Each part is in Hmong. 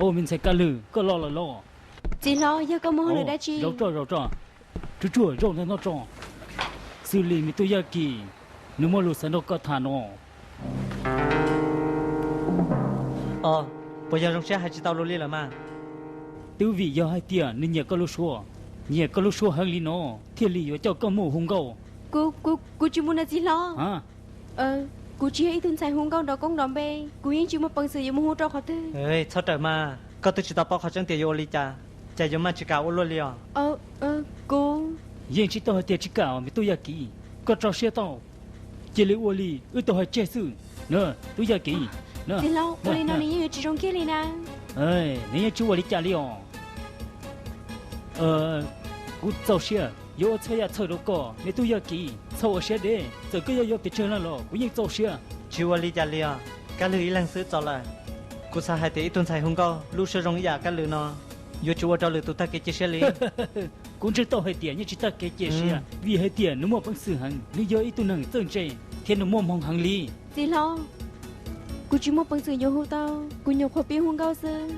Au, me ntxhais Kab Lwg, koj los lawm los? Txiv hlob, yog koj muaj hauj lwm dab tsi? Zaum tso, zaum tso. Tsuag tsuag zaum ntawm no tso. Xws li me tub Yaj Kim, nws muaj lus xav nrog koj tham no. Os, puas yog zoo siab hais tsis tau lus li lawm mas? Twb vim yog hais tias nws nyiam koj lub suab, nyiam koj lub suab heev li no, thiaj li yuav coj koj mus hu nkauj. Kuv, kuv, kuv tsis mus na txiv hlob. Kuv tsis yog ib tug ntxhais hu nkauj nrov koob nrov npe, kuv yeej tsis muaj peev xwm yuav mus hu rau qhov twg. Txhob rawm mas, koj twb tsis tau paub qhov tseeb tias yuav ua li cas, cas yuav maj tsis kam ua luaj li os? Kuv yeej tsis tau hais tias tsis kam me tub Yaj Kim, koj tso siab tau. Cia li ua li wb tau hais tseg xwb na, tub Yaj Kim. Txiv hlob, ua li no nws yeej yuav tsis zoo kiag li na. Nws yeej tsis ua li cas li os. Kuv txaus siab yuav ua txhua yam txhawm rau koj, me tub Yaj Kim, txhob ua siab deb, txawm koj yuav yuav pes tsawg leej los kuv yeej txaus siab. Tsis ua li cas li os, Kab Lwg ib leeg xwb txaus lawm. Kuv xav hais tias ib tug ntxhais hu nkauj lub suab zoo ib yam Kab Lwg no yuav tsum ua rau lwm tus tag kev cia siab li. Kuv ntseeg tau hais tias yeej tsis tag kev cia siab, vim hais tias nws muaj peev xwm heev, nws yog ib tug neeg txawj ntse thiab nws muaj hmoo heev li. Txiv hlob, kuv tsis muaj peev xwm yuav hu tau, kuv nyuam qhuav pib hu nkauj xwb,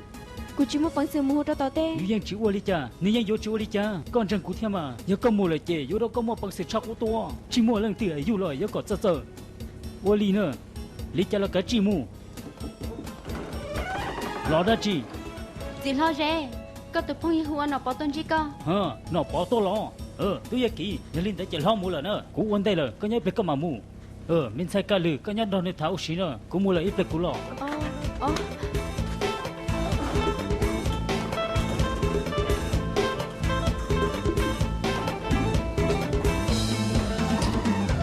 kuv tsis muaj peev xwm mus hu rau tom tej. Nws yeej tsis ua li cas, nws yeej yuav tsis ua li cas, koj ntseeg kuv thiab mas, yog koj mus lawm ces yuav rau koj muaj peev xwm tshaj qub tuaj, tsis muaj leej twg yug los yuav kom txawj txawj. Ua li na, li cas los kav tsij mus. Los dab tsi? Txiv hlob Zeb, koj tus phooj ywg hu ua Nom Pov tuaj ntsib koj. Nom Pov tuaj los? Tub Yaj Kim, yog li ntawd ces hlob mus lawm na, kuv ua ntej lawm, koj nyob ib pliag koj mam mus. Me ntxhais Kab Lwg, koj nyob nrog nws tham ua si na, kuv mus lawm ib pliag kuv los.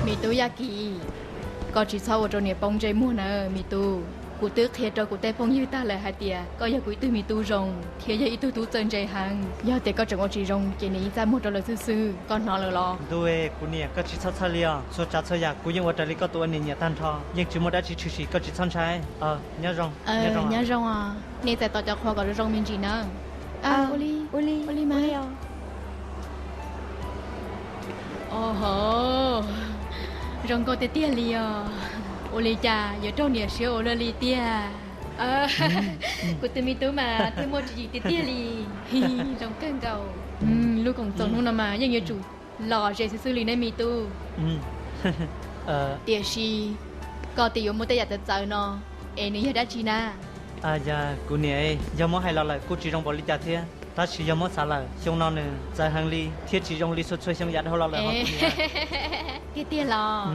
Me tub Yaj Kim, koj tsis txhob ua rau niam poob ntsej muag na me tub. Kuv twb qhia rau kuv tej phooj ywg tag lawm hais tias koj yog kuv ib tug me tub zoo thiab yog ib tug tub txawj ntse heev. Yog tias koj tseem ua tsis zoo ces nws yeej txaj muag rau lawv xwb xwb, koj hnov lawm los? Ntuj, kuv niam, koj tsis txhob txhawj li os, txhua tsav txhua yam kuv yeej ua raws li koj tus ua niam nyiam tag nrho, yeej tsis muaj dab tsi tshwm sim, koj tsis txhob ntshai. Nyob zoo, nyob zoo. Nej txais tos cov qhua kom zoo zoo me ntsis nawb. Ua li, ua li mas. Oho, zoo nkauj tiag tiag li os. Ua li cas yuav raug niam siab ua luaj li tiag. Kuv tus me tub mas thiaj muaj tswv yim tiag tiag li. Zoo kawg nkaus. Lub koom txoos hnub no mas yeej yuav tsum lom zem xwb xwb li ne me tub. Tiam sis koj tias yuav muaj tej yam txawv txawv no, es nws yog dab tsi na? Yog kuv niam, yog muab hais los lawm kuj tsis zoo npaum li cas thiab, tab sis yog muab xav lawm xyoo no nws txawv heev li thiab tsis zoo li txhua txhua xyoo yav dhau los lawm hos kuv niam. Tiag tiag los?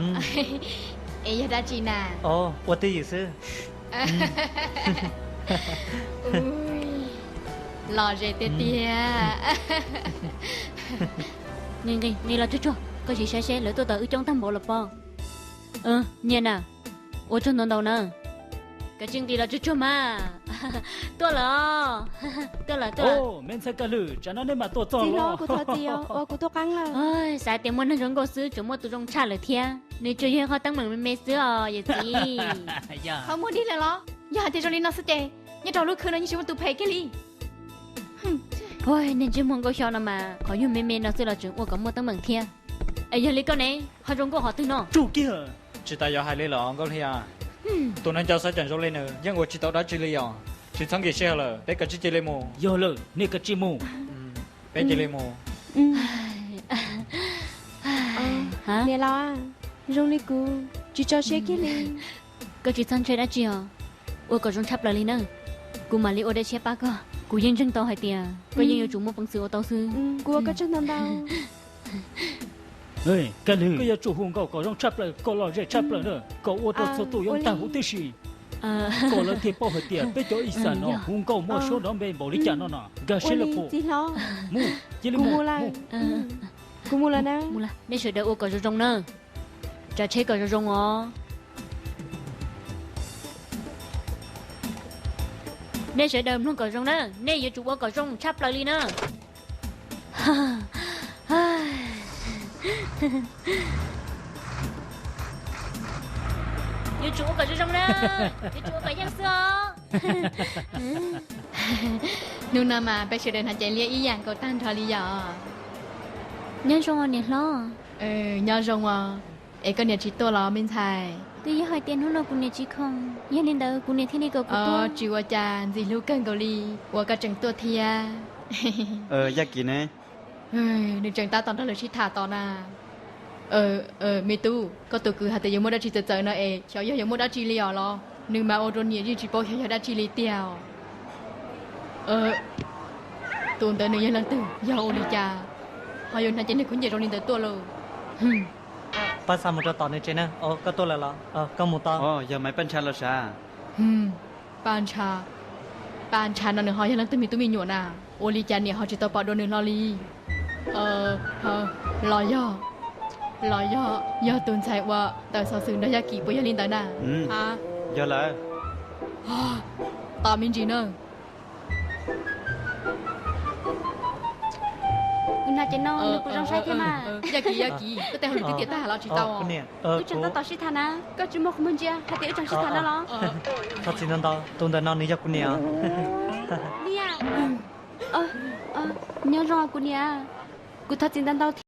Es yog dab tsi na? Ua twj ywm xwb. Lom zem tiag tiag. Nqis los tsuag tsuag, koj sim saib seb lawv tuaj tau wb coob tag npaum los pob. Nyiam na, ua tsaug ntau ntau na. Koj sim nqis los tsuag tsuag mas. Tuaj lawm, tuaj lawm, tuaj lawm. Me ntxhais Kab Lwg, tsam no nej mam tuaj txog los? Kuv thov txim os, kuv tuaj qeeb lawm. Xav tias muaj neeg zoo nkauj xwb tseem muaj tus zoo tshaj lawm thiab. Nws tsuas yog qhov teeb meem me me xwb os yawm txiv. Qhov muag dig lawm los? Yog hais tias zoo li no xwb ces nyob rau lub khw no yeej tsis muaj tus phem kiag li. Niag ntsej muag nkauj xyov no mas qhov nyuag me me no xwb los tseem ua kom muaj teeb meem thiab. Es yog li koj ne, ho zoo nkauj qhov twg no? Tsuj kiag. Tsis tas yuav hais li lawm Nkauj Hli a. Tus neeg cov xav cam zoo li nws yeej ua tsis tau dab tsi li os. Tsis txhob nkim sij hawm lawm, peb kav tsij cia li mus. Yog lawm, nej kav tsij mus. Peb cia li mus. Niam laus, zoo li kuv tsis tso siab kiag li. Koj tsis txhob ntshai dab tsi os. Ua kom zoo tshaj plaws li na. Kuv mam li ua dej siab pab koj. Kuv yeej ntseeg tau hais tias koj yeej yuav tsum muaj peev xwm ua tau xwb. Kuv ua koj tsaug ntau ntau. Kab Lwg, koj yuav tsum hu nkauj kom zoo tshaj plaws, kom lom zem tshaj plaws na, kom ua rau txhua tus yuav tag huv tib si, kom lawv thiaj paub hais tias peb cov ib xam no hu nkauj muaj suab nrov npe npaum li cas no no. Nkag siab lawm puas? Mus, cia li mus. Kuv mus lawm na. Nej sawv daws ua kom zoo zoo na. Tsav tsheb kom zoo zoo os. Nej sawv daws mloog kom zoo na, nej yuav tsum ua kom zoo tshaj plaws li na. Yuav tsum ua kom zoo zoo na, yuav tsum ua kom yeej xwb os. Hnub no mas peb sawv daws hnav cev liab ib yam nkaus tag nrho li yom. Nyob zoo os niam hlob. Nyob zoo os. Es koj niam tsis tuaj los me ntxhais? Twb yog hais tias hnub no kuv niam tsis khoom, yog li ntawd kuv niam thiaj li kom kuv tuaj. Tsis ua cas, ntxim hlub kawg nkaus li uas koj tseem tuaj thiab. Yaj Kim ne? Nws tseem tab tom nrog lawv sib tham tos na. Me tub, koj tus kwv hais tias yuav muaj dab tsi txawv txawv no es xyov yog yuav muaj dab tsi li os los? Nws mas ua rau niam yeej tsis paub xyov yog dab tsi li tiag os. Tus ntawd nws yog leej twg, yog ua li cas ho yuav hnav cev neeg khaub ncaws zoo li ntawd tuaj lauj? Paj Xab mus rau tom nws tsev na. Koj tuaj lawm los? Koj mus tau. Yog Maiv Paj Ntsha los sav? Paj Ntsha, Paj Ntsha no nws ho yog leej twg me tub me nyuam na? Ua li cas niam ho tsis tau pom dua nws hlo li? Los yog, los yog, yog tus ntxhais uas tawm xov xwm nrog Yaj Kim puas yog li ntawd na? Yog lawm. Tos me ntsis na. Kuv hnav cev no nws puas zoo saib thiab mas? Yaj Kim, Yaj Kim, koj tej hauj lwm twb tiav tag los tsis tau? Wb tseem tab tom sib tham na. Koj tsis muaj qhov muag ntsia hais tias wb tseem sib tham no los? Thov txim ntau ntau, tus ntawm no nws yog kuv niam. Liaj, nyob zoo kuv niam. Kuv thov txim ntau ntau thiab.